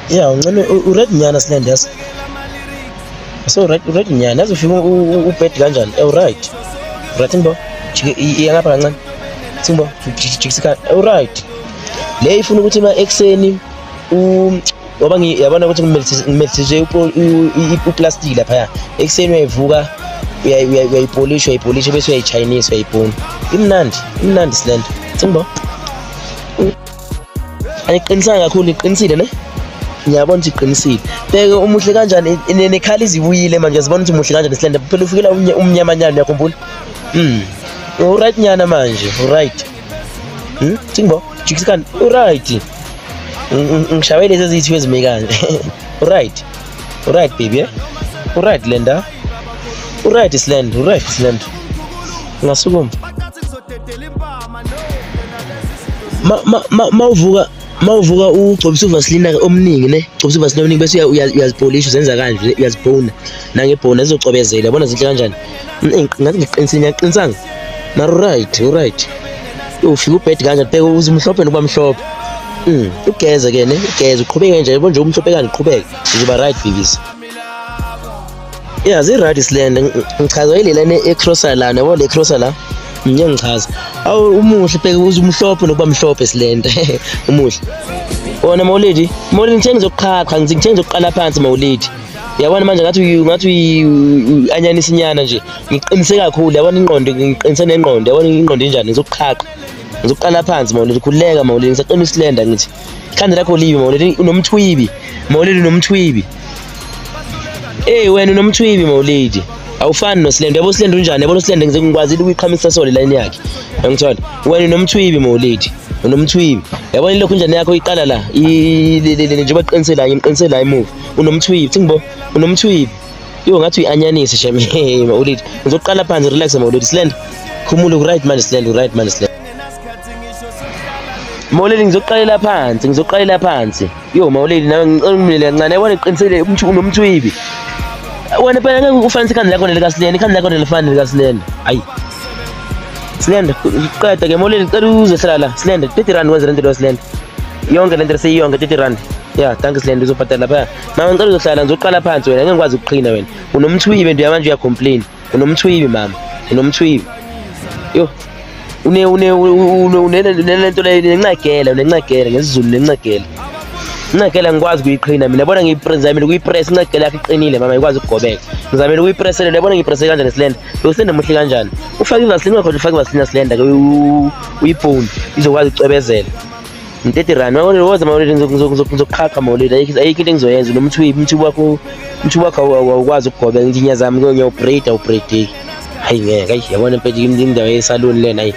Yeah, ungcono u-red nyana Slender yazi. So right, right nyana yazi ufika ubed kanjani? Eh right. Right ngibo. Jike iya ngapha kancane. Singbo jikisa ikhanda. Eh right. Le ifuna ukuthi ma ekseni u ngoba ngiyabona ukuthi ngimelthiswe uplastic lapha. Ekseni uyayivuka uyayipolisha uyayipolisha bese uyayichinese uyayibhuna. Imnandi, imnandi Slender. Singbo. Ayiqinisanga kakhulu, iqinisile ne? Ngiyabona ukuthi iqinisile. Bheke umuhle kanjani nekhala izibuyile manje uyazibona ukuthi umuhle kanjani Slender. Phela ufikela umnyamanyana uyakhumbula? Mm. Uright nyana manje, uright. Hmm? Singbo, jikisa ikhanda. Uright. Ngishawe lezi ezithiwe ezime kanje. Uright. Uright baby, eh? Uright Lenda. Uright Slender, uright Slender. Ngasukuma. Mawuvuka mawuvuka ugcobisa uvaselina omningi ne gcobisa uvaselina omningi bese uyazipolisha uzenza kanje uyazibhona nangebhona zizocwebezela yabona zinhle kanjani ngathi ngiqinisile ngiyaqinisanga mara uright uright ufika ubhedi kanjani bheka uze umhlophe nokuba mhlophe ugeze ke ne ugeze uqhubeke nje yabo nje umhlophe kanje uqhubeke uzoba right babies. Yeah, zi-right Slender. Ngichazwa yile lana e-crosser lana, yabo le crosser la. Ngeke ngichaza. Awu umuhle bheka uze umhlophe nokuba mhlophe Slender. Umuhle. Wona Maulidi, Maulidi ngithe ngizoqhaqha, ngithe ngizoqala phansi Maulidi. Yabona manje ngathi ngathi uyanyanisa inyana nje. Ngiqinise kakhulu, yabona ingqondo, ngiqinise nengqondo, yabona ingqondo injani, ngizoqhaqha. Ngizoqala phansi Maulidi, khululeka Maulidi, ngisaqina isilenda ngithi. Ikhanda lakho libi Maulidi, unomthwibi. Maulidi unomthwibi. Hey wena unomthwibi Maulidi. Awufani noSilendo. Yabo uSilendo unjani? Yabo uSilendo ngize ngikwazile ukuyiqhamisa sole line yakhe. Angithola. Wena unomthwibi Maulidi. Unomthwibi. Yabona ilokhu njani yakho iqala la. Njengoba qinisela la, ngimqinisela la emuva. Unomthwibi, thi ngibo. Unomthwibi. Yo ngathi uyi-anyanisi shem. Hey Maulidi. Ngizoqala phansi relax Maulidi. Slender. Khumula right manje Slender, right manje Slender. Maulidi ngizoqalela phansi, ngizoqalela phansi. Yo Maulidi nawe ngicela ungimlele kancane. Yabona iqinisile unomthwibi. Wena phela ngeke ufanise ikhanda lakho nelikaSilenda, ikhanda lakho nelifana nelikaSilenda. Hayi. Silenda, qeda ke Maulidi ngicela uzohlala la. Silenda, 30 rand wenze lento lo Silenda. Yonke lento seyiyonke 30 rand. Yeah, thank you Silenda uzobhadala lapha. Mama ngicela uzohlala ngizoqala phansi wena ngeke ngikwazi ukuqhina wena. Unomthwibi nje manje uyacomplain. Unomthwibi mama. Unomthwibi. Yo. Une une une unelento le nencagela, unencagela ngesiZulu nencagela. Incagela ngikwazi kuyiqhina mina yabona ngiyizamile ukuyipress incagela yakho iqinile mama ikwazi ukugobeka. Ngizamile ukuyipressela yabona ngiyipresse kanjani Slender. Lo Slender muhle kanjani? Ufake ivaseline ungakhohlwa ufake ivaseline Slender ke uyibhone izokwazi ukucwebezela. Ngiteti rand mawulile woza mawulile ngizoqhaqha mawulile ayikho ayikho into engizoyenza nomthwibi umthwibi wakho umthwibi wakho awukwazi ukugobeka ngithi ngiyazama ngiyawubreda awubredi. Hayi ngeke hayi yabona mfethu indawo yesaluni lena hayi.